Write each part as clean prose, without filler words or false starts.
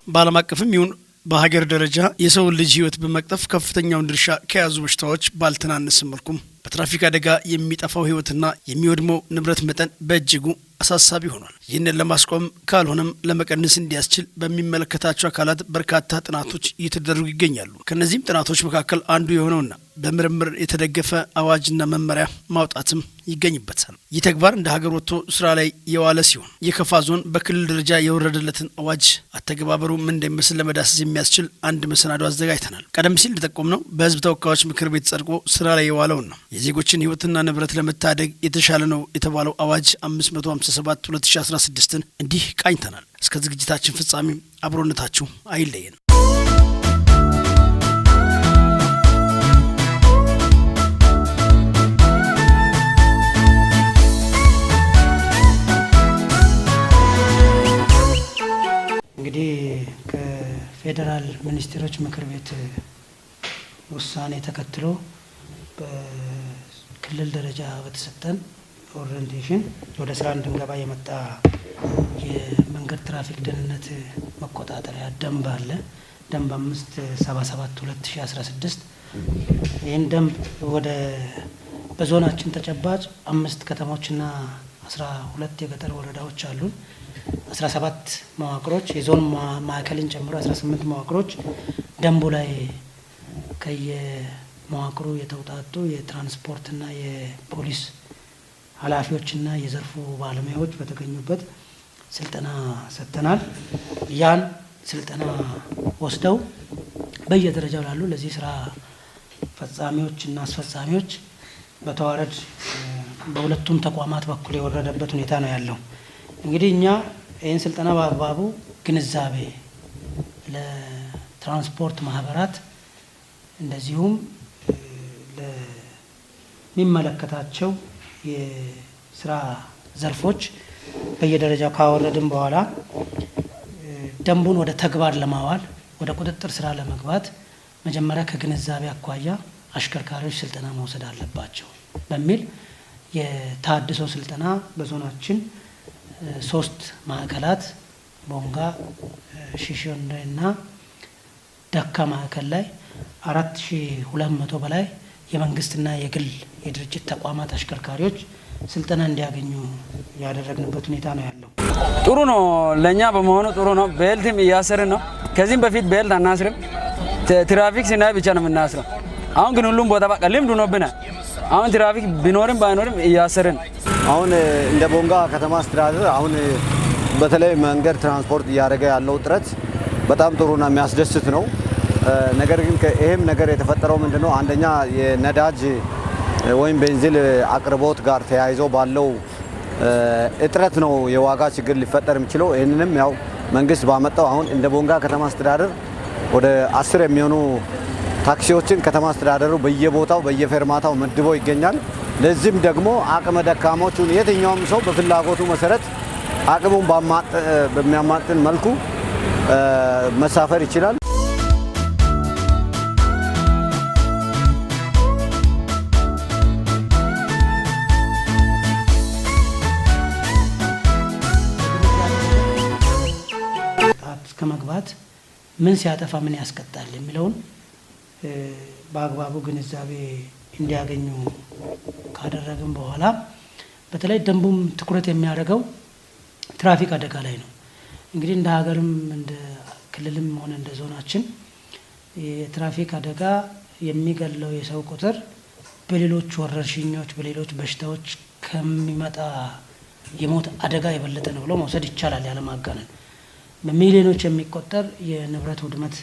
በዓለም አቀፍም ይሁን በሀገር ደረጃ የሰውን ልጅ ሕይወት በመቅጠፍ ከፍተኛውን ድርሻ ከያዙ በሽታዎች ባልተናነሰ መልኩም በትራፊክ አደጋ የሚጠፋው ሕይወትና የሚወድመው ንብረት መጠን በእጅጉ አሳሳቢ ሆኗል። ይህንን ለማስቆም ካልሆነም ለመቀነስ እንዲያስችል በሚመለከታቸው አካላት በርካታ ጥናቶች እየተደረጉ ይገኛሉ። ከእነዚህም ጥናቶች መካከል አንዱ የሆነውና በምርምር የተደገፈ አዋጅና መመሪያ ማውጣትም ይገኝበታል። ይህ ተግባር እንደ ሀገር ወጥቶ ስራ ላይ የዋለ ሲሆን፣ የከፋ ዞን በክልል ደረጃ የወረደለትን አዋጅ አተገባበሩ ምን እንደሚመስል ለመዳሰስ የሚያስችል አንድ መሰናዶ አዘጋጅተናል። ቀደም ሲል እንደጠቆምነው በህዝብ ተወካዮች ምክር ቤት ጸድቆ ስራ ላይ የዋለውን ነው። የዜጎችን ህይወትና ንብረት ለመታደግ የተሻለ ነው የተባለው አዋጅ 557 2016ን እንዲህ ቃኝተናል። እስከ ዝግጅታችን ፍጻሜ አብሮነታችሁ አይለየን። እንግዲህ ከፌዴራል ሚኒስቴሮች ምክር ቤት ውሳኔ ተከትሎ በክልል ደረጃ በተሰጠን orientation ወደ ስራ እንድንገባ የመጣ የመንገድ ትራፊክ ደህንነት መቆጣጠሪያ ደንብ አለ። ደንብ 577/2016። ይህን ደንብ ወደ በዞናችን ተጨባጭ አምስት ከተሞችና 12 የገጠር ወረዳዎች አሉን። 17 መዋቅሮች፣ የዞን ማዕከልን ጨምሮ 18 መዋቅሮች ደንቡ ላይ ከየመዋቅሩ የተውጣጡ የትራንስፖርትና የፖሊስ ኃላፊዎችና የዘርፉ ባለሙያዎች በተገኙበት ስልጠና ሰጥተናል። ያን ስልጠና ወስደው በየደረጃው ላሉ ለዚህ ስራ ፈጻሚዎች እና አስፈጻሚዎች በተዋረድ በሁለቱም ተቋማት በኩል የወረደበት ሁኔታ ነው ያለው። እንግዲህ እኛ ይህን ስልጠና በአግባቡ ግንዛቤ ለትራንስፖርት ማህበራት እንደዚሁም ለሚመለከታቸው የስራ ዘርፎች በየደረጃው ካወረድን በኋላ፣ ደንቡን ወደ ተግባር ለማዋል፣ ወደ ቁጥጥር ስራ ለመግባት መጀመሪያ ከግንዛቤ አኳያ አሽከርካሪዎች ስልጠና መውሰድ አለባቸው በሚል የተሃድሶ ስልጠና በዞናችን ሶስት ማዕከላት ቦንጋ፣ ሺሾንዴ እና ደካ ማዕከል ላይ 4200 በላይ የመንግስትና የግል የድርጅት ተቋማት አሽከርካሪዎች ስልጠና እንዲያገኙ ያደረግንበት ሁኔታ ነው ያለው። ጥሩ ነው። ለእኛ በመሆኑ ጥሩ ነው። Belt ም እያሰርን ነው። ከዚህም በፊት belt አናስርም። ትራፊክ ስናይ ብቻ ነው የምናስረው። አሁን ግን ሁሉም ቦታ በቃ ልምድ ሆኖብናል። አሁን ትራፊክ ቢኖርም ባይኖርም እያሰርን አሁን እንደ ቦንጋ ከተማ አስተዳደር አሁን በተለይ መንገድ ትራንስፖርት እያደረገ ያለው ጥረት በጣም ጥሩና የሚያስደስት ነው። ነገር ግን ይሄም ነገር የተፈጠረው ምንድነው? አንደኛ የነዳጅ ወይም ቤንዚን አቅርቦት ጋር ተያይዞ ባለው እጥረት ነው የዋጋ ችግር ሊፈጠር የሚችለው። ይህንንም ያው መንግስት ባመጣው አሁን እንደ ቦንጋ ከተማ አስተዳደር ወደ 10 የሚሆኑ ታክሲዎችን ከተማ አስተዳደሩ በየቦታው በየፌርማታው መድቦ ይገኛል። ለዚህም ደግሞ አቅመ ደካሞቹን የትኛውም ሰው በፍላጎቱ መሰረት አቅሙን በሚያማጥን መልኩ መሳፈር ይችላል። ከመግባት ምን ሲያጠፋ ምን ያስቀጣል የሚለውን በአግባቡ ግንዛቤ እንዲያገኙ ካደረግን በኋላ፣ በተለይ ደንቡም ትኩረት የሚያደርገው ትራፊክ አደጋ ላይ ነው። እንግዲህ እንደ ሀገርም እንደ ክልልም ሆነ እንደ ዞናችን የትራፊክ አደጋ የሚገለው የሰው ቁጥር በሌሎች ወረርሽኞች፣ በሌሎች በሽታዎች ከሚመጣ የሞት አደጋ የበለጠ ነው ብሎ መውሰድ ይቻላል ያለማጋነን። በሚሊዮኖች የሚቆጠር የንብረት ውድመት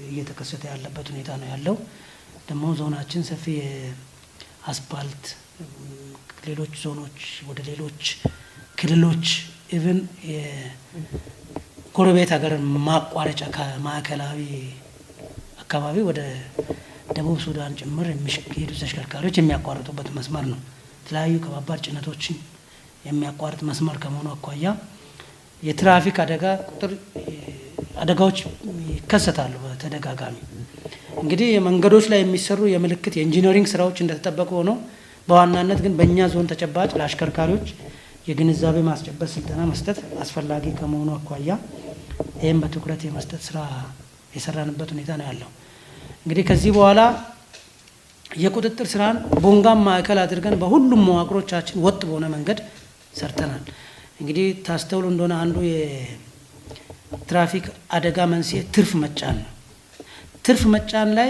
እየተከሰተ ያለበት ሁኔታ ነው ያለው። ደግሞ ዞናችን ሰፊ የአስፓልት ሌሎች ዞኖች ወደ ሌሎች ክልሎች even የጎረቤት ሀገር ማቋረጫ ከማዕከላዊ አካባቢ ወደ ደቡብ ሱዳን ጭምር የሚሄዱ ተሽከርካሪዎች የሚያቋርጡበት መስመር ነው። የተለያዩ ከባባድ ጭነቶችን የሚያቋርጥ መስመር ከመሆኑ አኳያ የትራፊክ አደጋ ቁጥር አደጋዎች ይከሰታሉ በተደጋጋሚ። እንግዲህ መንገዶች ላይ የሚሰሩ የምልክት የ engineering ስራዎች እንደተጠበቁ ሆኖ፣ በዋናነት ግን በእኛ ዞን ተጨባጭ ለአሽከርካሪዎች የግንዛቤ ማስጨበጥ ስልጠና መስጠት አስፈላጊ ከመሆኑ አኳያ ይህም በትኩረት የመስጠት ስራ የሰራንበት ሁኔታ ነው ያለው። እንግዲህ ከዚህ በኋላ የቁጥጥር ስራን ቦንጋን ማዕከል አድርገን በሁሉም መዋቅሮቻችን ወጥ በሆነ መንገድ ሰርተናል። እንግዲህ ታስተውሉ እንደሆነ አንዱ የትራፊክ አደጋ መንስኤ ትርፍ መጫን ነው። ትርፍ መጫን ላይ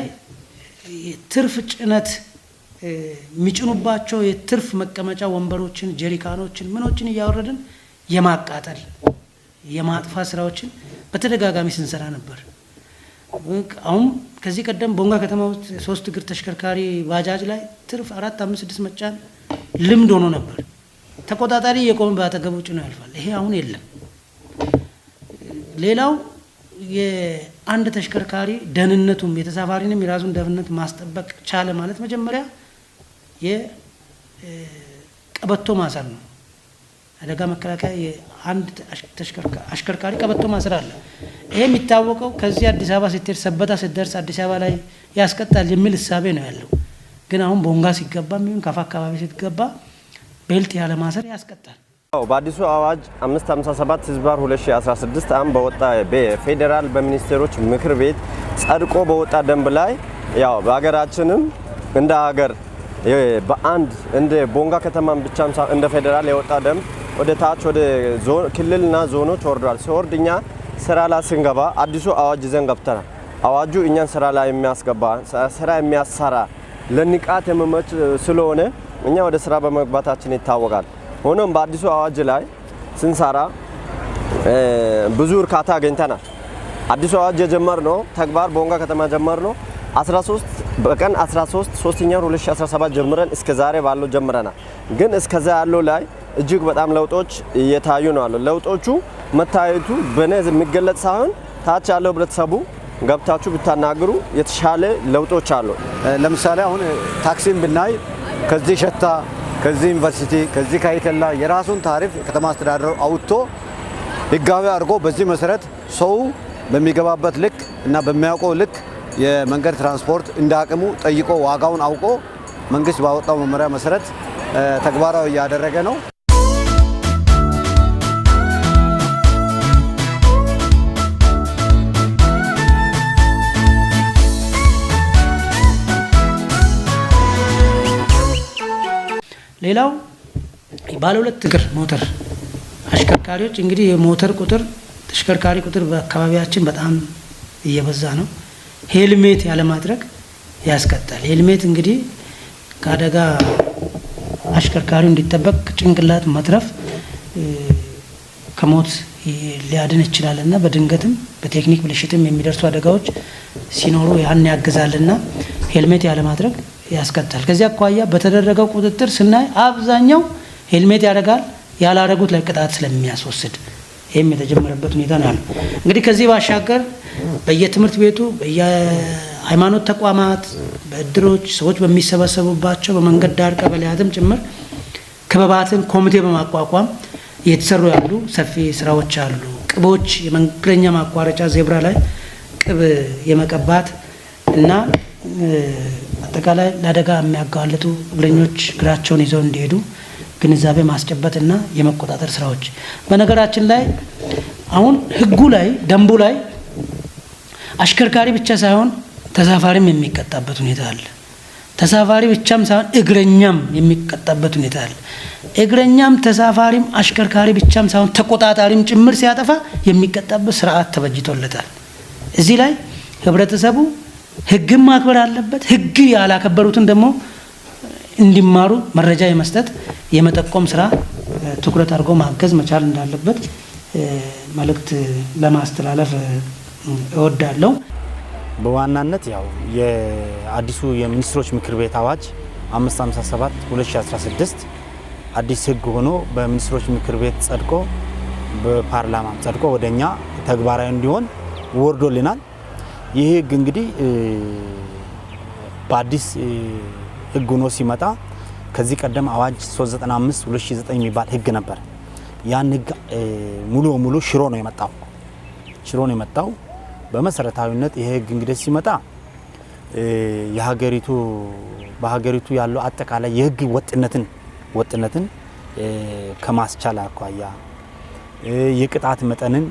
ትርፍ ጭነት የሚጭኑባቸው የትርፍ መቀመጫ ወንበሮችን፣ ጀሪካኖችን፣ ምኖችን እያወረድን የማቃጠል የማጥፋት ስራዎችን በተደጋጋሚ ስንሰራ ነበር። አሁን ከዚህ ቀደም ቦንጋ ከተማ ውስጥ 3 እግር ተሽከርካሪ ባጃጅ ላይ ትርፍ 4፣ 5፣ 6 መጫን ልምድ ሆኖ ነበር። ተቆጣጣሪ የቆመ በአጠገቡ ጭኖ ያልፋል። ይሄ አሁን የለም። ሌላው የአንድ ተሽከርካሪ ደህንነቱም የተሳፋሪንም የራሱን ደህንነት ማስጠበቅ ቻለ ማለት መጀመሪያ የቀበቶ ማሰር ነው። አደጋ መከላከያ የአንድ አሽከርካሪ ቀበቶ ማሰር አለ። ይሄ የሚታወቀው ከዚህ አዲስ አበባ ስትሄድ ሰበታ ስትደርስ አዲስ አበባ ላይ ያስቀጣል የሚል እሳቤ ነው ያለው። ግን አሁን ቦንጋ ሲገባ ይሁን ካፋ አካባቢ ስትገባ belt ያለ ማሰር ያስቀጣል። በአዲሱ አዋጅ 557/2016 ዓ.ም በወጣ በፌዴራል በሚኒስቴሮች ምክር ቤት ጸድቆ በወጣ ደንብ ላይ ያው በሀገራችንም እንደ ሀገር በአንድ እንደ ቦንጋ ከተማም ብቻም እንደ ፌዴራል የወጣ ደንብ ወደ ታች ወደ ክልልና ዞኖች ወርዷል። ሲወርድ እኛ ስራ ላይ ስንገባ አዲሱ አዋጅ ይዘን ገብተናል። አዋጁ እኛን ስራ ላይ የሚያስገባ ስራ የሚያሰራ ለንቃት የሚመች ስለሆነ እኛ ወደ ስራ በመግባታችን ይታወቃል። ሆኖም በአዲሱ አዋጅ ላይ ስንሰራ ብዙ እርካታ አግኝተናል። አዲሱ አዋጅ የጀመርነው ተግባር ቦንጋ ከተማ ጀመርነው 13 በቀን 13 3ኛ 2017 ጀምረን እስከ ዛሬ ባለው ጀምረናል። ግን እስከዛ ያለው ላይ እጅግ በጣም ለውጦች እየታዩ ነው ያለው። ለውጦቹ መታየቱ በኔ የሚገለጽ ሳይሆን ታች ያለው ህብረተሰቡ ገብታችሁ ብታናግሩ የተሻለ ለውጦች አሉ። ለምሳሌ አሁን ታክሲን ብናይ ከዚህ ሸታ፣ ከዚህ ዩኒቨርሲቲ፣ ከዚህ ካይከላ የራሱን ታሪፍ ከተማ አስተዳደሩ አውጥቶ ህጋዊ አድርጎ በዚህ መሰረት ሰው በሚገባበት ልክ እና በሚያውቀው ልክ የመንገድ ትራንስፖርት እንደ አቅሙ ጠይቆ ዋጋውን አውቆ መንግስት ባወጣው መመሪያ መሰረት ተግባራዊ እያደረገ ነው። ሌላው ባለ ሁለት እግር ሞተር አሽከርካሪዎች እንግዲህ የሞተር ቁጥር ተሽከርካሪ ቁጥር በአካባቢያችን በጣም እየበዛ ነው። ሄልሜት ያለማድረግ ያስቀጣል። ሄልሜት እንግዲህ ከአደጋ አሽከርካሪው እንዲጠበቅ ጭንቅላት መትረፍ ከሞት ሊያድን ይችላልና በድንገትም በቴክኒክ ብልሽትም የሚደርሱ አደጋዎች ሲኖሩ ያን ያግዛልና ሄልሜት ያለማድረግ ያስቀጣል። ከዚህ አኳያ በተደረገው ቁጥጥር ስናይ አብዛኛው ሄልሜት ያደርጋል፣ ያላረጉት ላይ ቅጣት ስለሚያስወስድ ይሄም የተጀመረበት ሁኔታ ነው ያለው። እንግዲህ ከዚህ ባሻገር በየትምህርት ቤቱ፣ በየሃይማኖት ተቋማት፣ በእድሮች ሰዎች በሚሰበሰቡባቸው በመንገድ ዳር ቀበሌያትም ጭምር ክበባትን ኮሚቴ በማቋቋም እየተሰሩ ያሉ ሰፊ ስራዎች አሉ። ቅቦች የመንገደኛ ማቋረጫ ዜብራ ላይ ቅብ የመቀባት እና አጠቃላይ ለአደጋ የሚያጋልጡ እግረኞች እግራቸውን ይዘው እንዲሄዱ ግንዛቤ ማስጨበጥና የመቆጣጠር ስራዎች። በነገራችን ላይ አሁን ህጉ ላይ ደንቡ ላይ አሽከርካሪ ብቻ ሳይሆን ተሳፋሪም የሚቀጣበት ሁኔታ አለ። ተሳፋሪ ብቻም ሳይሆን እግረኛም የሚቀጣበት ሁኔታ አለ። እግረኛም ተሳፋሪም አሽከርካሪ ብቻም ሳይሆን ተቆጣጣሪም ጭምር ሲያጠፋ የሚቀጣበት ስርዓት ተበጅቶለታል። እዚህ ላይ ህብረተሰቡ ህግን ማክበር አለበት። ህግ ያላከበሩትን ደግሞ እንዲማሩ መረጃ የመስጠት የመጠቆም ስራ ትኩረት አድርጎ ማገዝ መቻል እንዳለበት መልእክት ለማስተላለፍ እወዳለሁ። በዋናነት ያው የአዲሱ የሚኒስትሮች ምክር ቤት አዋጅ 557/2016 አዲስ ህግ ሆኖ በሚኒስትሮች ምክር ቤት ጸድቆ በፓርላማ ጸድቆ ወደኛ ተግባራዊ እንዲሆን ወርዶልናል። ይህ ህግ እንግዲህ በአዲስ ህግ ሆኖ ሲመጣ ከዚህ ቀደም አዋጅ 395/2009 የሚባል ህግ ነበር። ያን ህግ ሙሉ በሙሉ ሽሮ ነው የመጣው። በመሰረታዊነት ይሄ ህግ እንግዲህ ሲመጣ የሀገሪቱ በሀገሪቱ ያለው አጠቃላይ የህግ ወጥነትን ከማስቻል አኳያ የቅጣት መጠንን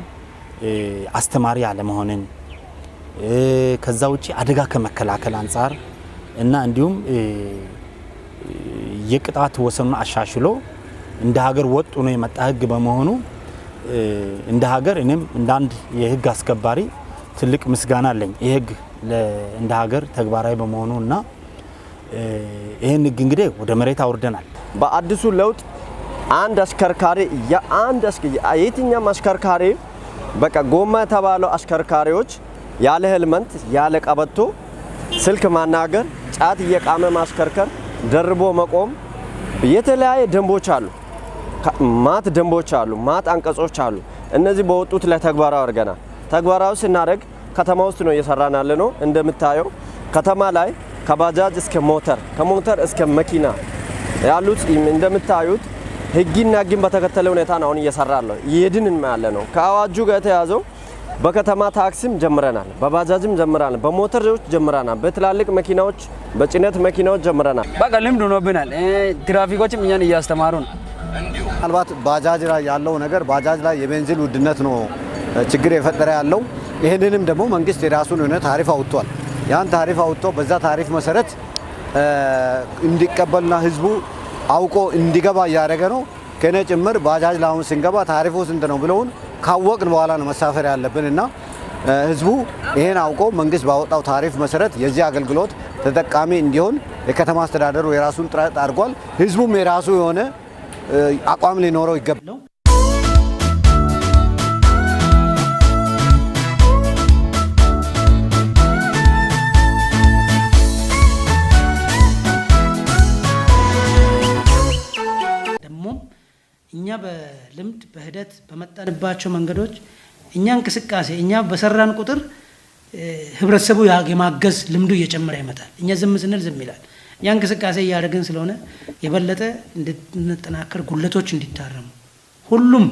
አስተማሪ ያለመሆንን፣ ከዛ ውጪ አደጋ ከመከላከል አንጻር እና እንዲሁም የቅጣት ወሰኑን አሻሽሎ እንደ ሀገር ወጥ ሆኖ የመጣ ህግ በመሆኑ እንደ ሀገር እኔም እንደ አንድ የህግ አስከባሪ ትልቅ ምስጋና አለኝ። ይህ ህግ እንደ ሀገር ተግባራዊ በመሆኑ እና ይህን ህግ እንግዲህ ወደ መሬት አውርደናል። በአዲሱ ለውጥ አንድ አሽከርካሪ የአንድ የትኛውም አሽከርካሪ በቃ ጎማ የተባለው አሽከርካሪዎች ያለ ሄልመንት፣ ያለ ቀበቶ፣ ስልክ ማናገር፣ ጫት እየቃመ ማሽከርከር፣ ደርቦ መቆም፣ የተለያየ ደንቦች አሉ። ማት ደንቦች አሉ፣ ማት አንቀጾች አሉ። እነዚህ በወጡት ላይ ተግባራዊ አድርገናል። ተግባራዊ ስናደርግ ከተማ ውስጥ ነው እየሰራን ያለ ነው። እንደምታየው ከተማ ላይ ከባጃጅ እስከ ሞተር፣ ከሞተር እስከ መኪና ያሉት እንደምታዩት ህግና ህግን በተከተለ ሁኔታ ነው አሁን እየሰራ ያለው፣ እየሄድን ያለ ነው። ከአዋጁ ጋር የተያዘው በከተማ ታክሲም ጀምረናል፣ በባጃጅም ጀምረናል፣ በሞተሮች ጀምረናል፣ በትላልቅ መኪናዎች፣ በጭነት መኪናዎች ጀምረናል። በቃ ልምድ ሆኖብናል። ትራፊኮችም እኛን እያስተማሩ ነው። ምናልባት ባጃጅ ላይ ያለው ነገር ባጃጅ ላይ የቤንዚን ውድነት ነው ችግር የፈጠረ ያለው። ይህንንም ደግሞ መንግስት የራሱን የሆነ ታሪፍ አውጥቷል። ያን ታሪፍ አውጥቶ በዛ ታሪፍ መሰረት እንዲቀበልና ህዝቡ አውቆ እንዲገባ እያደረገ ነው። ከኔ ጭምር ባጃጅ ላይ አሁን ስንገባ ታሪፉ ስንት ነው ብለውን ካወቅን በኋላ ነው መሳፈር ያለብን እና ህዝቡ ይሄን አውቆ መንግስት ባወጣው ታሪፍ መሰረት የዚህ አገልግሎት ተጠቃሚ እንዲሆን የከተማ አስተዳደሩ የራሱን ጥረት አድርጓል። ህዝቡም የራሱ የሆነ አቋም ሊኖረው ይገባል። ደግሞም እኛ በልምድ በሂደት በመጣንባቸው መንገዶች እኛ እንቅስቃሴ እኛ በሰራን ቁጥር ህብረተሰቡ የማገዝ ልምዱ እየጨመረ ይመጣል። እኛ ዝም ስንል ዝም ይላል። እኛ እንቅስቃሴ እያደረግን ስለሆነ የበለጠ እንድንጠናከር፣ ጉድለቶች እንዲታረሙ፣ ሁሉም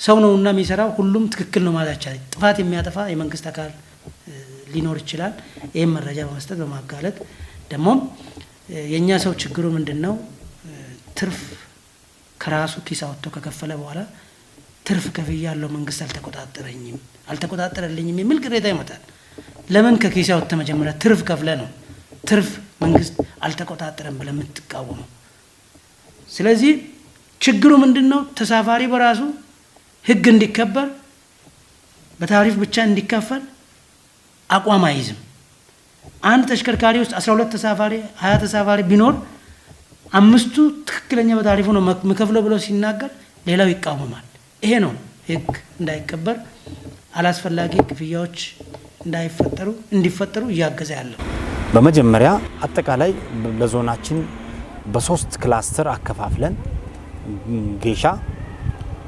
ሰው ነውና የሚሰራው ሁሉም ትክክል ነው ማለት አይቻልም። ጥፋት የሚያጠፋ የመንግስት አካል ሊኖር ይችላል። ይህም መረጃ በመስጠት በማጋለጥ ደግሞም የእኛ ሰው ችግሩ ምንድን ነው? ትርፍ ከራሱ ኪስ አውጥቶ ከከፈለ በኋላ ትርፍ ከፍያለሁ፣ መንግስት አልተቆጣጠረኝም አልተቆጣጠረልኝም የሚል ቅሬታ ይመጣል። ለምን ከኪስ አውጥተህ መጀመሪያ ትርፍ ከፍለ ነው ትርፍ መንግስት አልተቆጣጠረም ብለህ የምትቃወመው? ስለዚህ ችግሩ ምንድን ነው? ተሳፋሪ በራሱ ህግ እንዲከበር በታሪፍ ብቻ እንዲከፈል አቋም አይይዝም። አንድ ተሽከርካሪ ውስጥ 12 ተሳፋሪ፣ 20 ተሳፋሪ ቢኖር 5ቱ ትክክለኛ በታሪፉ ነው የምከፍለው ብሎ ሲናገር ሌላው ይቃወማል። ይሄ ነው ህግ እንዳይከበር አላስፈላጊ ክፍያዎች እንዳይፈጠሩ እንዲፈጠሩ እያገዘ ያለው። በመጀመሪያ አጠቃላይ ለዞናችን በ3 ክላስተር አከፋፍለን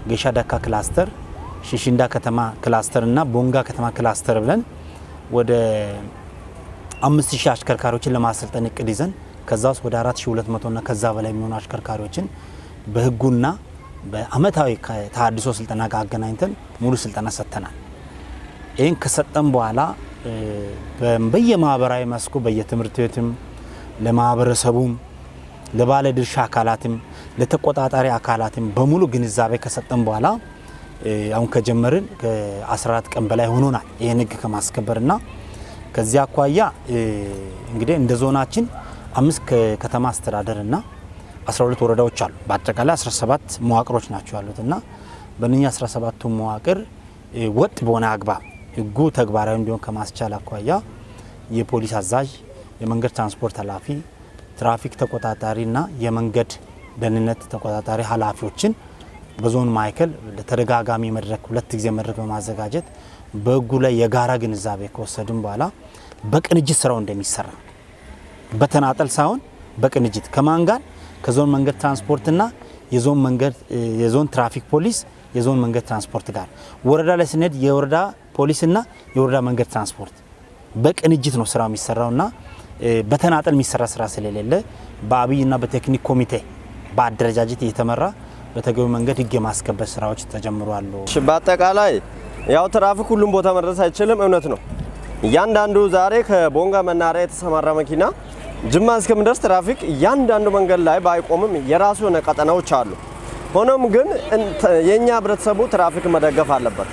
ጌሻ ዳካ ክላስተር፣ ሽሽንዳ ከተማ ክላስተር እና ቦንጋ ከተማ ክላስተር ብለን ወደ 5000 አሽከርካሪዎችን ለማሰልጠን እቅድ ይዘን ከዛ ውስጥ ወደ 4200 እና ከዛ በላይ የሚሆኑ አሽከርካሪዎችን በህጉና በአመታዊ ከተሃድሶ ስልጠና ጋር አገናኝተን ሙሉ ስልጠና ሰጥተናል። ይሄን ከሰጠን በኋላ በየማህበራዊ መስኩ በየትምህርት ቤትም ለማህበረሰቡም ለባለ ድርሻ አካላትም ለተቆጣጣሪ አካላትም በሙሉ ግንዛቤ ከሰጠን በኋላ አሁን ከጀመርን ከ14 ቀን በላይ ሆኖናል ይሄን ህግ ከማስከበርና ከዚያ አኳያ እንግዲህ እንደ ዞናችን 5 ከተማ አስተዳደርና 12 ወረዳዎች አሉ። በአጠቃላይ 17 መዋቅሮች ናቸው ያሉትና በእነኛ 17ቱ መዋቅር ወጥ በሆነ አግባብ ህጉ ተግባራዊ እንዲሆን ከማስቻል አኳያ የፖሊስ አዛዥ፣ የመንገድ ትራንስፖርት ኃላፊ፣ ትራፊክ ተቆጣጣሪና የመንገድ ደህንነት ተቆጣጣሪ ኃላፊዎችን በዞን ማዕከል ለተደጋጋሚ መድረክ 2 ጊዜ መድረክ በማዘጋጀት በህጉ ላይ የጋራ ግንዛቤ ከወሰድን በኋላ በቅንጅት ስራው እንደሚሰራ በተናጠል ሳይሆን በቅንጅት ከማን ጋር ከዞን መንገድ ትራንስፖርትና የዞን ትራፊክ ፖሊስ የዞን መንገድ ትራንስፖርት ጋር ወረዳ ላይ ስንሄድ የወረዳ ፖሊስና የወረዳ መንገድ ትራንስፖርት በቅንጅት ነው ስራው የሚሰራውና በተናጠል የሚሰራ ስራ ስለሌለ በአብይና በቴክኒክ ኮሚቴ በአደረጃጀት እየተመራ በተገቢው መንገድ ህግ የማስከበር ስራዎች ተጀምሯል። በአጠቃላይ ያው ትራፊክ ሁሉም ቦታ መድረስ አይችልም፣ እውነት ነው። እያንዳንዱ ዛሬ ከቦንጋ መናሪያ የተሰማራ መኪና ጅማ እስከምደርስ ትራፊክ እያንዳንዱ መንገድ ላይ ባይቆምም የራሱ የሆነ ቀጠናዎች አሉ። ሆኖም ግን የኛ ህብረተሰቡ ትራፊክ መደገፍ አለበት።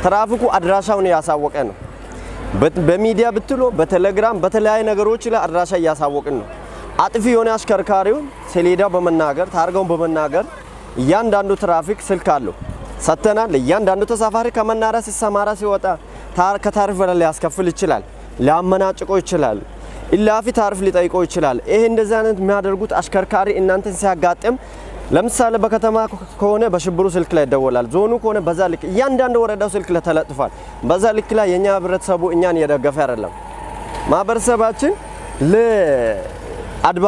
ትራፊኩ አድራሻውን እያሳወቀ ነው። በሚዲያ ብትሎ በቴሌግራም በተለያዩ ነገሮች ላይ አድራሻ እያሳወቅን ነው። አጥፊ የሆነ አሽከርካሪውን ሰሌዳው በመናገር ታርጋውን በመናገር እያንዳንዱ ትራፊክ ስልክ አለው ሰጥተናል። እያንዳንዱ ተሳፋሪ ከመናኸሪያ ሲሰማራ ሲወጣ ከታሪፍ በላይ ሊያስከፍል ይችላል፣ ሊያመናጭቆ ይችላል፣ ኢላፊ ታሪፍ ሊጠይቆ ይችላል። ይሄ እንደዚህ አይነት የሚያደርጉት አሽከርካሪ እናንተን ሲያጋጥም ለምሳሌ በከተማ ከሆነ በሽብሩ ስልክ ላይ ይደወላል። ዞኑ ከሆነ በዛ ልክ እያንዳንዱ ወረዳው ስልክ ላይ ተለጥፏል። በዛ ልክ ላይ የኛ ህብረተሰቡ እኛን እየደገፈ አይደለም። ማህበረሰባችን ለአድባመቀ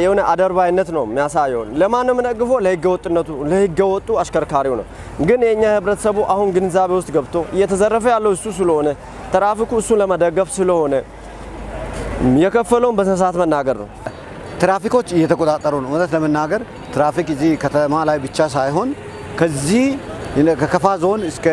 የሆነ አደርባይነት ነው የሚያሳየው። ለማን ነው የምነግፈው? ለህገወጥነቱ ለህገወጡ አሽከርካሪው ነው። ግን የኛ ህብረተሰቡ አሁን ግንዛቤ ውስጥ ገብቶ እየተዘረፈ ያለው እሱ ስለሆነ ትራፊኩ እሱን ለመደገፍ ስለሆነ የከፈለውን በስነ ስርዓት መናገር ነው። ትራፊኮች እየተቆጣጠሩ ነው። እውነት ለመናገር ትራፊክ እዚህ ከተማ ላይ ብቻ ሳይሆን ከዚህ ከከፋ ዞን እስከ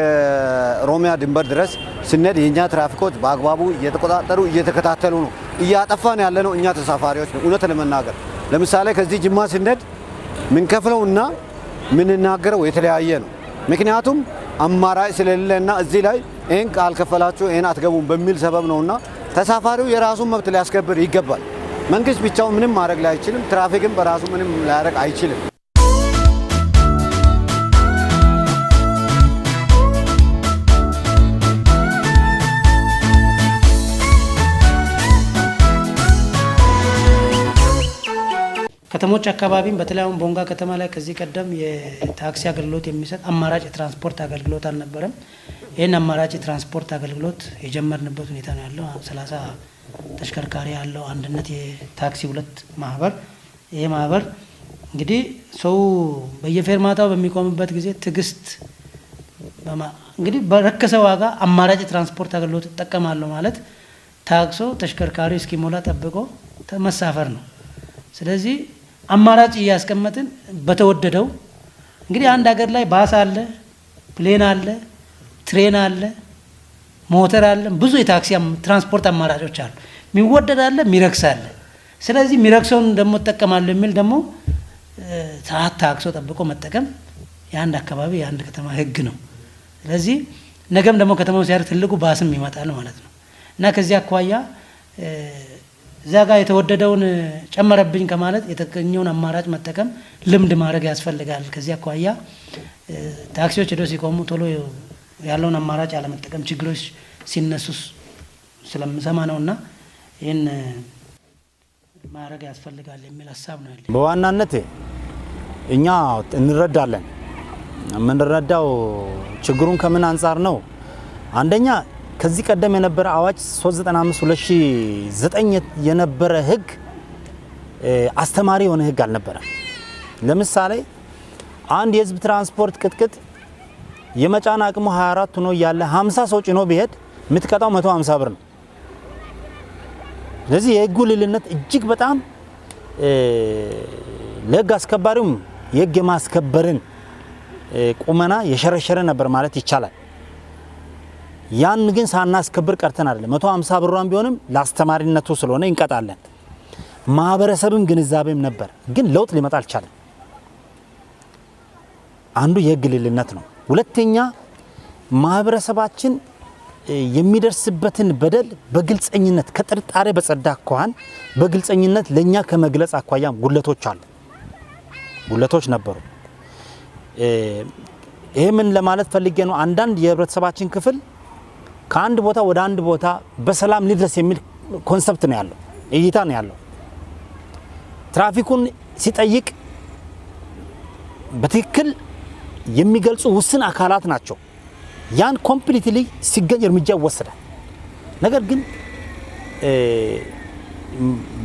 ኦሮሚያ ድንበር ድረስ ስንሄድ የኛ ትራፊኮች በአግባቡ እየተቆጣጠሩ እየተከታተሉ ነው። እያጠፋን ያለ ነው እኛ ተሳፋሪዎች ነው። እውነት ለመናገር ለምሳሌ ከዚህ ጅማ ስንሄድ ምንከፍለውና ምንናገረው የተለያየ ነው። ምክንያቱም አማራጭ ስለሌለና እዚህ ላይ ይህን ካልከፈላችሁ ይህን አትገቡም በሚል ሰበብ ነውና ተሳፋሪው የራሱን መብት ሊያስከብር ይገባል። መንግስት ብቻውን ምንም ማድረግ አይችልም። ትራፊክም በራሱ ምንም ሊያደርግ አይችልም። ከተሞች አካባቢም በተለይ አሁን ቦንጋ ከተማ ላይ ከዚህ ቀደም የታክሲ አገልግሎት የሚሰጥ አማራጭ የትራንስፖርት አገልግሎት አልነበረም። ይህን አማራጭ የትራንስፖርት አገልግሎት የጀመርንበት ሁኔታ ነው ያለው። 30 ተሽከርካሪ ያለው አንድነት የታክሲ ሁለት ማህበር፣ ይሄ ማህበር እንግዲህ ሰው በየፌርማታው በሚቆምበት ጊዜ ትዕግስት እንግዲህ በረከሰ ዋጋ አማራጭ የትራንስፖርት አገልግሎት እጠቀማለሁ ማለት ታክሶ ተሽከርካሪ እስኪሞላ ጠብቆ መሳፈር ነው። ስለዚህ አማራጭ እያስቀመጥን በተወደደው እንግዲህ አንድ ሀገር ላይ ባስ አለ፣ plane አለ፣ train አለ፣ ሞተር አለ፣ ብዙ የታክሲ ትራንስፖርት አማራጮች አሉ። የሚወደድ አለ፣ የሚረክስ አለ። ስለዚህ የሚረክሰውን ደግሞ እጠቀማለሁ የሚል ደግሞ ሰዓት ታክሶ ጠብቆ መጠቀም የአንድ አካባቢ የአንድ ከተማ ህግ ነው። ስለዚህ ነገም ደግሞ ከተማው ሲያድግ ትልቁ ባስም ይመጣል ማለት ነው። እና ከዚህ አኳያ እዛ ጋር የተወደደውን ጨመረብኝ ከማለት የተገኘውን አማራጭ መጠቀም ልምድ ማድረግ ያስፈልጋል። ከዚህ አኳያ ታክሲዎች ሄደው ሲቆሙ ቶሎ ያለውን አማራጭ ያለመጠቀም ችግሮች ሲነሱ ስለምሰማ ነውና ይህን ማድረግ ያስፈልጋል የሚል ሀሳብ ነው ያለኝ። በዋናነት እኛ እንረዳለን። የምንረዳው ችግሩን ከምን አንጻር ነው? አንደኛ ከዚህ ቀደም የነበረ አዋጅ 395 2009 የነበረ ህግ አስተማሪ የሆነ ህግ አልነበረም። ለምሳሌ አንድ የህዝብ ትራንስፖርት ቅጥቅጥ የመጫን አቅሙ 24 ሆኖ እያለ 50 ሰው ጭኖ ቢሄድ የምትቀጣው 150 ብር ነው። ስለዚህ የህጉ ልዕልነት እጅግ በጣም ለህግ አስከባሪውም የህግ የማስከበርን ቁመና የሸረሸረ ነበር ማለት ይቻላል። ያን ግን ሳናስከብር ቀርተን አይደለም። 150 ብሯን ቢሆንም ላስተማሪነቱ ስለሆነ እንቀጣለን። ማህበረሰብም ግንዛቤም ነበር፣ ግን ለውጥ ሊመጣ አልቻለም። አንዱ የህግ ልዕልነት ነው። ሁለተኛ ማህበረሰባችን የሚደርስበትን በደል በግልጸኝነት ከጥርጣሬ በጸዳ አኳኋን በግልጸኝነት ለኛ ከመግለጽ አኳያም ጉለቶች አሉ፣ ጉለቶች ነበሩ። ይሄ ምን ለማለት ፈልጌ ነው? አንዳንድ የህብረተሰባችን ክፍል ከአንድ ቦታ ወደ አንድ ቦታ በሰላም ሊድረስ የሚል concept ነው ያለው፣ እይታ ነው ያለው። ትራፊኩን ሲጠይቅ በትክክል የሚገልጹ ውስን አካላት ናቸው። ያን completely ሲገኝ እርምጃ ይወሰዳል። ነገር ግን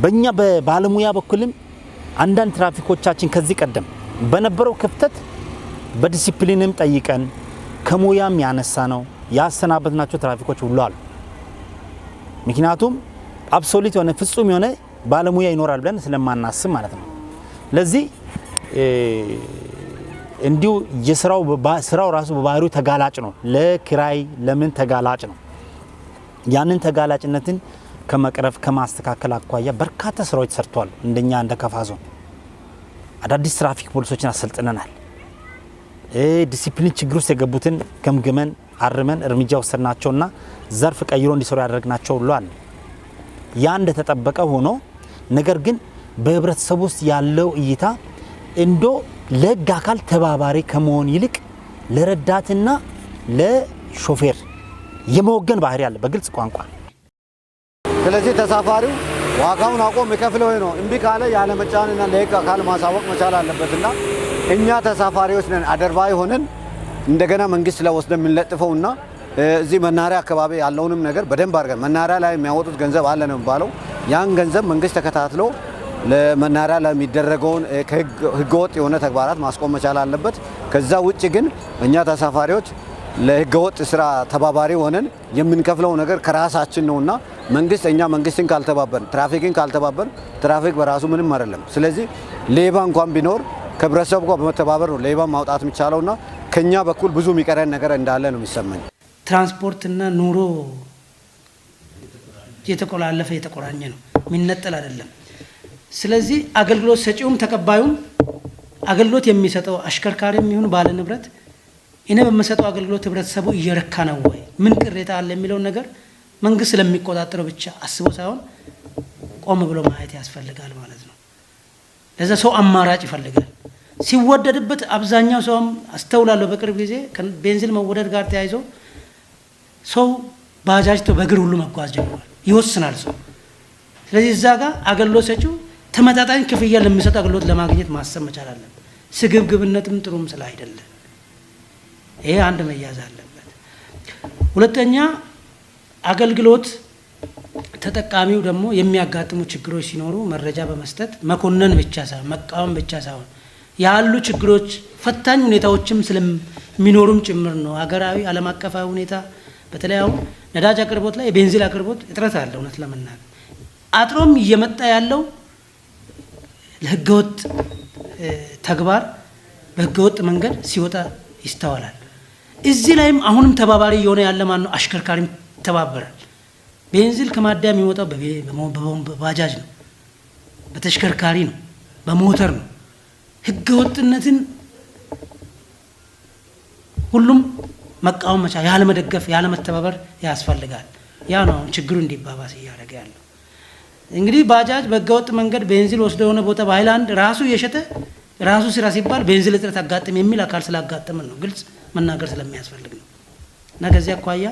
በእኛ በባለሙያ በኩልም አንዳንድ ትራፊኮቻችን ከዚህ ቀደም በነበረው ክፍተት በዲሲፕሊንም ጠይቀን ከሙያም ያነሳ ነው ያሰናበትናቸው ትራፊኮች ሁሉ አሉ። ምክንያቱም absolute የሆነ ፍጹም የሆነ ባለሙያ ይኖራል ብለን ስለማናስብ ማለት ነው። ለዚህ እንዲሁ የስራው ስራው ራሱ በባህሪው ተጋላጭ ነው፣ ለክራይ ለምን ተጋላጭ ነው። ያንን ተጋላጭነትን ከመቅረፍ ከማስተካከል አኳያ በርካታ ስራዎች ተሰርተዋል። እንደኛ እንደ ከፋ ዞን አዳዲስ ትራፊክ ፖሊሶችን አሰልጥነናል። ዲሲፕሊን ችግር ውስጥ የገቡትን ገምግመን አርመን እርምጃ ወሰድናቸውና ዘርፍ ቀይሮ እንዲሰሩ ያደረግናቸው ሁሉ አለ። ያ እንደተጠበቀ ሆኖ ነገር ግን በህብረተሰቡ ውስጥ ያለው እይታ እንዶ ለህግ አካል ተባባሪ ከመሆን ይልቅ ለረዳትና ለሾፌር የመወገን ባህሪ አለ በግልጽ ቋንቋ። ስለዚህ ተሳፋሪው ዋጋውን አውቆ የሚከፍለው ነው። እምቢ ካለ ያለመጫንና ለህግ አካል ማሳወቅ መቻል አለበትና እኛ ተሳፋሪዎች ነን አደርባይ ሆነን እንደገና መንግስት ላይ ወስደን የምንለጥፈውና እዚህ መናኸሪያ አካባቢ ያለውንም ነገር በደንብ አድርገን መናኸሪያ ላይ የሚያወጡት ገንዘብ አለ ነው የሚባለው። ያን ገንዘብ መንግስት ተከታትሎ ለመናኸሪያ ላይ የሚደረገውን ህገወጥ የሆነ ተግባራት ማስቆም መቻል አለበት። ከዛ ውጭ ግን እኛ ተሳፋሪዎች ለህገወጥ ስራ ተባባሪ ሆነን የምንከፍለው ነገር ከራሳችን ነውና መንግስት እኛ መንግስትን ካልተባበርን ትራፊክን ካልተባበርን ትራፊክ በራሱ ምንም አይደለም። ስለዚህ ሌባ እንኳን ቢኖር ከህብረተሰቡ ጋር በመተባበር ነው ሌባ ማውጣት የሚቻለውና ከኛ በኩል ብዙ የሚቀረን ነገር እንዳለ ነው የሚሰማኝ። ትራንስፖርትና ኑሮ የተቆላለፈ የተቆራኘ ነው፣ የሚነጠል አይደለም። ስለዚህ አገልግሎት ሰጪውም ተቀባዩም አገልግሎት የሚሰጠው አሽከርካሪም ይሁን ባለ ንብረት እኔ በምሰጠው አገልግሎት ህብረተሰቡ እየረካ ነው ወይ፣ ምን ቅሬታ አለ የሚለውን ነገር መንግስት ስለሚቆጣጠረው ብቻ አስቦ ሳይሆን ቆም ብሎ ማየት ያስፈልጋል ማለት ነው። ለዛ ሰው አማራጭ ይፈልጋል። ሲወደድበት አብዛኛው ሰውም አስተውላለሁ፣ በቅርብ ጊዜ ቤንዚን መወደድ ጋር ተያይዞ ሰው ባጃጅቶ በእግር ሁሉ መጓዝ ጀምሯል። ይወስናል ሰው። ስለዚህ እዛ ጋር አገልግሎት ሰጪው ተመጣጣኝ ክፍያ ለሚሰጥ አገልግሎት ለማግኘት ማሰብ መቻል አለበት። ስግብግብነትም ጥሩም ስላይደለ ይሄ አንድ መያዝ አለበት። ሁለተኛ አገልግሎት ተጠቃሚው ደግሞ የሚያጋጥሙ ችግሮች ሲኖሩ መረጃ በመስጠት መኮነን ብቻ ሳይሆን መቃወም ብቻ ሳይሆን ያሉ ችግሮች ፈታኝ ሁኔታዎችም ስለሚኖሩም ጭምር ነው። ሀገራዊ ዓለም አቀፋዊ ሁኔታ በተለይ አሁን ነዳጅ አቅርቦት ላይ የቤንዚን አቅርቦት እጥረት አለ። እውነት ለመናገር አጥሮም እየመጣ ያለው ለህገወጥ ተግባር በህገወጥ መንገድ ሲወጣ ይስተዋላል። እዚህ ላይም አሁንም ተባባሪ እየሆነ ያለ ማን ነው? አሽከርካሪም ተባበራል። ቤንዚን ከማደያ የሚወጣው በባጃጅ ነው፣ በተሽከርካሪ ነው፣ በሞተር ነው። ህገወጥነትን ሁሉም መቃወም መቻል፣ ያለመደገፍ፣ ያለመተባበር ያስፈልጋል። ያ ነው አሁን ችግሩ እንዲባባስ እያደረገ ያለው። እንግዲህ ባጃጅ በህገወጥ መንገድ ቤንዚን ወስዶ የሆነ ቦታ በሃይላንድ ራሱ እየሸጠ ራሱ ስራ ሲባል ቤንዚን እጥረት አጋጠመ የሚል አካል ስላጋጠመን ነው፣ ግልጽ መናገር ስለሚያስፈልግ ነው። እና ከዚህ አኳያ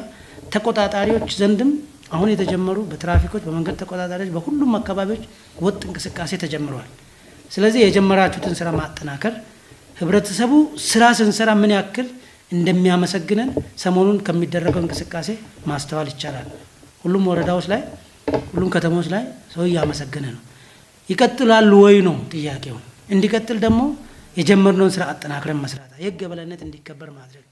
ተቆጣጣሪዎች ዘንድም አሁን የተጀመሩ በትራፊኮች በመንገድ ተቆጣጣሪዎች በሁሉም አካባቢዎች ወጥ እንቅስቃሴ ተጀምረዋል። ስለዚህ የጀመራችሁትን ስራ ማጠናከር፣ ህብረተሰቡ ስራ ስንሰራ ምን ያክል እንደሚያመሰግነን ሰሞኑን ከሚደረገው እንቅስቃሴ ማስተዋል ይቻላል። ሁሉም ወረዳዎች ላይ ሁሉም ከተሞች ላይ ሰው እያመሰገነ ነው። ይቀጥላሉ ወይ ነው ጥያቄው። እንዲቀጥል ደግሞ የጀመርነውን ስራ አጠናክረን መስራት፣ የህግ የበላይነት እንዲከበር ማድረግ።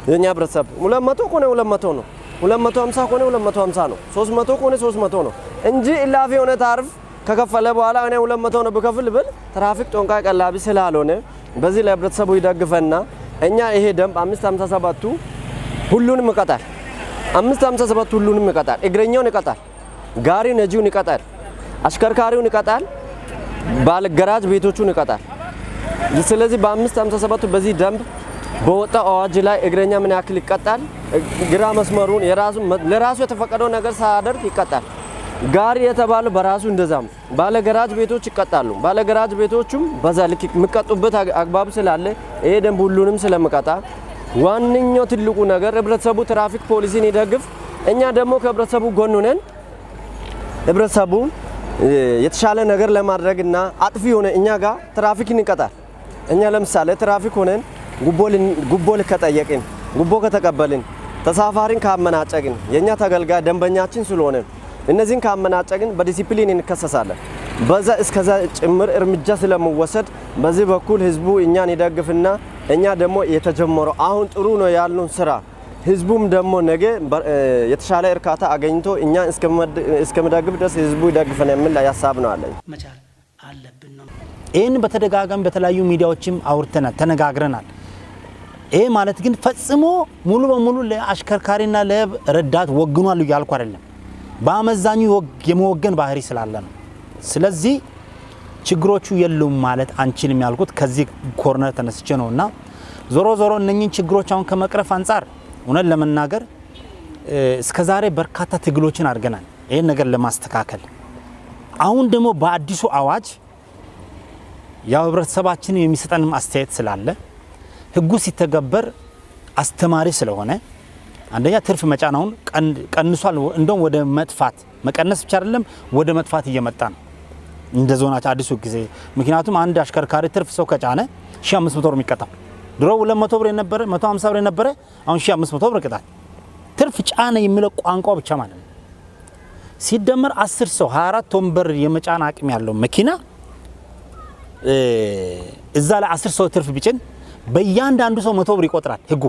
የኛ ህብረተሰብ 200 ከሆነ 200 ነው፣ 250 ከሆነ 250 ነው፣ 300 ከሆነ 300 ነው እንጂ እላፊ የሆነ ታርፍ ከከፈለ በኋላ እኔ 200 ነው ብከፍል ብል ትራፊክ ጦንቃይ ቀላቢ ስላልሆነ በዚህ ለህብረተሰቡ ይደግፈና እኛ ይሄ ደንብ 557ቱ ሁሉንም ይቀጣል። 557 ሁሉንም ይቀጣል። እግረኛውን ይቀጣል፣ ጋሪ ነጂውን ይቀጣል፣ አሽከርካሪውን ይቀጣል፣ ባለ ገራጅ ቤቶቹን ይቀጣል። ስለዚህ በ557 በዚህ ደንብ በወጣው አዋጅ ላይ እግረኛ ምን ያክል ይቀጣል፣ ግራ መስመሩን የራሱ ለራሱ የተፈቀደው ነገር ሳያደርግ ይቀጣል። ጋሪ የተባለው በራሱ እንደዛም ባለ ገራጅ ቤቶች ይቀጣሉ። ባለ ገራጅ ቤቶቹም በዛ ልክ የሚቀጡበት አግባብ ስላለ ይሄ ደንብ ሁሉንም ስለሚቀጣ ዋነኛው ትልቁ ነገር ህብረተሰቡ ትራፊክ ፖሊሲን ይደግፍ። እኛ ደግሞ ከህብረተሰቡ ጎን ሆነን ህብረተሰቡ የተሻለ ነገር ለማድረግና አጥፊ ሆነ እኛ ጋር ትራፊክን ይቀጣል። እኛ ለምሳሌ ትራፊክ ሆነን ጉቦ ከጠየቅን፣ ጉቦ ከተቀበልን፣ ተሳፋሪን ካመናጨቅን የኛ ተገልጋይ ደንበኛችን ስለሆነ እነዚህን ካመናጨቅን በዲሲፕሊን እንከሰሳለን። በዛ እስከዛ ጭምር እርምጃ ስለምወሰድ በዚህ በኩል ህዝቡ እኛን ይደግፍና እኛ ደግሞ የተጀመረው አሁን ጥሩ ነው ያልነውን ስራ ህዝቡም ደግሞ ነገ የተሻለ እርካታ አገኝቶ እኛን እስከሚደግፍ ድረስ ህዝቡ ይደግፈን የሚል ሀሳብ ነው አለኝ። መቻል አለብን ነው። ይህን በተደጋጋሚ በተለያዩ ሚዲያዎችም አውርተናል፣ ተነጋግረናል። ይህ ማለት ግን ፈጽሞ ሙሉ በሙሉ ለአሽከርካሪና ለረዳት ወግኗል እያልኩ አይደለም። በአመዛኙ የመወገን ባህሪ ስላለ ነው። ስለዚህ ችግሮቹ የሉም ማለት አንችልም ያልኩት ከዚህ corner ተነስቼ ነውና ዞሮ ዞሮ እነኚህን ችግሮች አሁን ከመቅረፍ አንጻር እውነት ለመናገር እስከዛሬ በርካታ ትግሎችን አድርገናል ይሄን ነገር ለማስተካከል። አሁን ደግሞ በአዲሱ አዋጅ ያው ህብረተሰባችን የሚሰጠን አስተያየት ስላለ ህጉ ሲተገበር አስተማሪ ስለሆነ አንደኛ ትርፍ መጫናውን ቀንሷል። እንደውም ወደ መጥፋት መቀነስ ብቻ አይደለም ወደ መጥፋት እየመጣ ነው እንደ ዞናችን አዲሱ ጊዜ። ምክንያቱም አንድ አሽከርካሪ ትርፍ ሰው ከጫነ 1500 ብር የሚቀጣው፣ ድሮ 200 ብር የነበረ፣ 150 ብር የነበረ አሁን 1500 ብር ቅጣት። ትርፍ ጫነ የሚለው ቋንቋ ብቻ ማለት ነው። ሲደመር 10 ሰው 24 ወንበር የመጫን አቅም ያለው መኪና እዛ ላይ 10 ሰው ትርፍ ቢጭን በእያንዳንዱ ሰው 100 ብር ይቆጥራል ህጉ።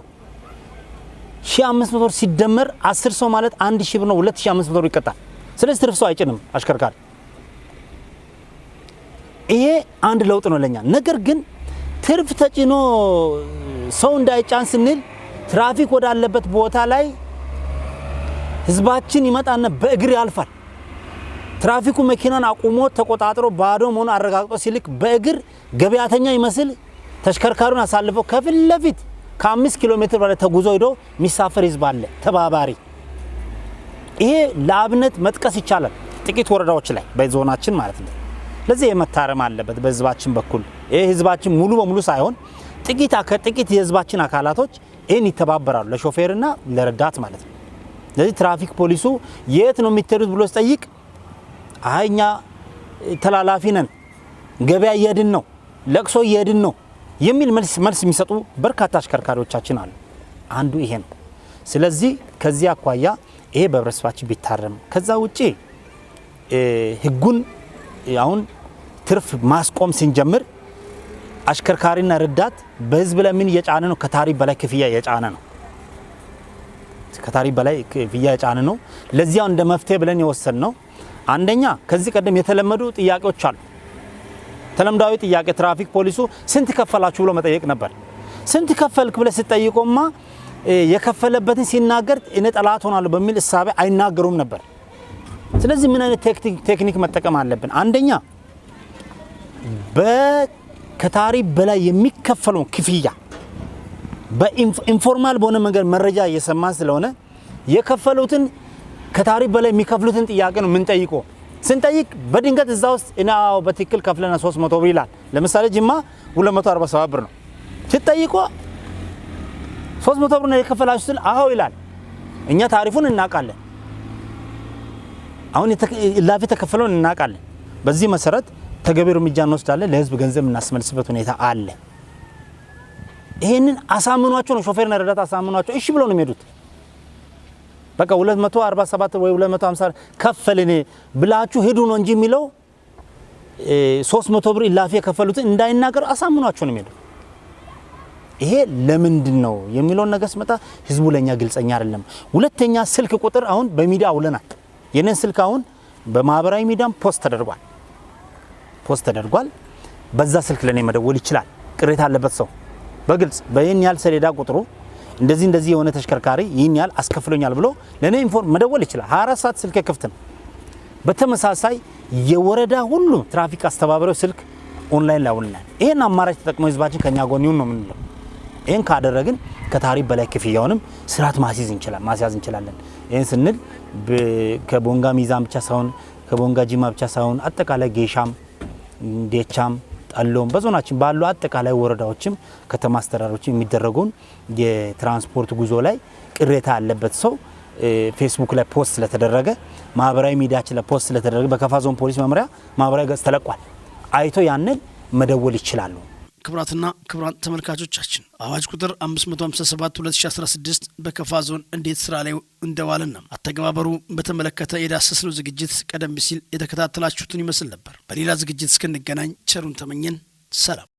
1500 ብር ሲደመር 10 ሰው ማለት 1000 ብር ነው፣ 2500 ብር ይቀጣል። ስለዚህ ትርፍ ሰው አይጭንም አሽከርካሪ። ይሄ አንድ ለውጥ ነው ለኛ። ነገር ግን ትርፍ ተጭኖ ሰው እንዳይጫን ስንል ትራፊክ ወዳለበት ቦታ ላይ ህዝባችን ይመጣና በእግር ያልፋል። ትራፊኩ መኪናን አቁሞ ተቆጣጥሮ ባዶ መሆኑን አረጋግጦ ሲልክ በእግር ገበያተኛ ይመስል ተሽከርካሪውን አሳልፎ ከፊት ለፊት ከ5 ኪሎ ሜትር በላይ ተጉዞ ሄዶ የሚሳፈር ህዝብ አለ ተባባሪ። ይሄ ለአብነት መጥቀስ ይቻላል ጥቂት ወረዳዎች ላይ በዞናችን ማለት ነው። ለዚህ የመታረም አለበት በህዝባችን በኩል። ይሄ ህዝባችን ሙሉ በሙሉ ሳይሆን ጥቂት የህዝባችን አካላቶች ይሄን ይተባበራሉ ለሾፌርና ለረዳት ማለት ነው። ስለዚህ ትራፊክ ፖሊሱ የት ነው የምትሄዱት ብሎ ሲጠይቅ አይ እኛ ተላላፊ ነን፣ ገበያ እየሄድን ነው፣ ለቅሶ እየሄድን ነው የሚል መልስ የሚሰጡ በርካታ አሽከርካሪዎቻችን አሉ። አንዱ ይሄ ነው። ስለዚህ ከዚህ አኳያ ይሄ በህብረተሰባችን ቢታረም፣ ከዛ ውጪ ህጉን አሁን ትርፍ ማስቆም ስንጀምር አሽከርካሪና ረዳት በህዝብ ላይ ምን እየጫነ ነው? ከታሪፍ በላይ ክፍያ እየጫነ ነው። ከታሪፍ በላይ ክፍያ እየጫነ ነው። ለዚያው እንደ መፍትሄ ብለን የወሰንነው አንደኛ ከዚህ ቀደም የተለመዱ ጥያቄዎች አሉ። ተለምዳዊ ጥያቄ ትራፊክ ፖሊሱ ስንት ከፈላችሁ ብሎ መጠየቅ ነበር። ስንት ከፈልክ ብለህ ስትጠይቆማ የከፈለበትን ሲናገር እኔ ጠላት ሆናለሁ በሚል እሳቤ አይናገሩም ነበር። ስለዚህ ምን አይነት ቴክኒክ መጠቀም አለብን? አንደኛ ከታሪፍ በላይ የሚከፈለውን ክፍያ በ informal በሆነ መንገድ መረጃ እየሰማን ስለሆነ የከፈሉትን ከታሪፍ በላይ የሚከፍሉትን ጥያቄ ነው የምንጠይቀው። ስንጠይቅ በድንገት እዛ ውስጥ እኔ አዎ በትክክል ከፍለና 300 ብር ይላል። ለምሳሌ ጅማ 247 ብር ነው። ስትጠይቆ 300 ብር ነው የከፈላችሁ ስል አዎ ይላል። እኛ ታሪፉን እናውቃለን። አሁን እላፊ ተከፈለውን እናውቃለን። በዚህ መሰረት ተገቢ እርምጃ እንወስዳለን። ለህዝብ ገንዘብ እናስመልስበት ሁኔታ አለ። ይሄንን አሳምኗቸው ነው ሾፌርና ረዳት አሳምኗቸው እሺ ብለው ነው የሚሄዱት። በቃ 247 ወይ 250 ከፈልን ብላችሁ ሄዱ ነው እንጂ የሚለው 300 ብር እላፊ የከፈሉትን እንዳይናገሩ አሳምኗቸው ነው የሚሄዱት። ይሄ ለምንድን ነው የሚለውን ነገር ስመጣ ህዝቡ ለኛ ግልጸኛ አይደለም። ሁለተኛ ስልክ ቁጥር አሁን በሚዲያ አውለናል። የነን ስልክ አሁን በማህበራዊ ሚዲያም post ተደርጓል። በዛ ስልክ ለኔ መደወል ይችላል። ቅሬታ አለበት ሰው በግልጽ በይህን ያህል ሰሌዳ ቁጥሩ እንደዚህ እንደዚህ የሆነ ተሽከርካሪ ይህን ያህል አስከፍሎኛል ብሎ ለኔ inform መደወል ይችላል። 24 ሰዓት ስልክ ክፍት ነው። በተመሳሳይ የወረዳ ሁሉ ትራፊክ አስተባባሪው ስልክ ኦንላይን ላይ አውለናል። ይሄን አማራጭ ተጠቅሞ ህዝባችን ከኛ ጎን ይሁን ነው የምንለው። ይሄን ካደረግን ከታሪፍ በላይ ክፍያውንም ስርዓት ማስያዝ እንችላለን። ይሄን ስንል ከቦንጋ ሚዛን ብቻ ሳይሆን ከቦንጋ ጂማ ብቻ ሳይሆን አጠቃላይ ጌሻም፣ ዴቻም፣ ጠሎም በዞናችን ባሉ አጠቃላይ ወረዳዎችም ከተማ አስተዳደሮችም የሚደረገውን የትራንስፖርት ጉዞ ላይ ቅሬታ ያለበት ሰው ፌስቡክ ላይ post ስለተደረገ ማህበራዊ ሚዲያችን ላይ post ስለተደረገ በከፋ ዞን ፖሊስ መምሪያ ማህበራዊ ገጽ ተለቋል። አይቶ ያንን መደወል ይችላሉ። ክቡራትና ክቡራን ተመልካቾቻችን አዋጅ ቁጥር 557/2016 በከፋ ዞን እንዴት ስራ ላይ እንደዋለና አተገባበሩ በተመለከተ የዳሰስነው ዝግጅት ቀደም ሲል የተከታተላችሁትን ይመስል ነበር። በሌላ ዝግጅት እስክንገናኝ ቸሩን ተመኘን። ሰላም።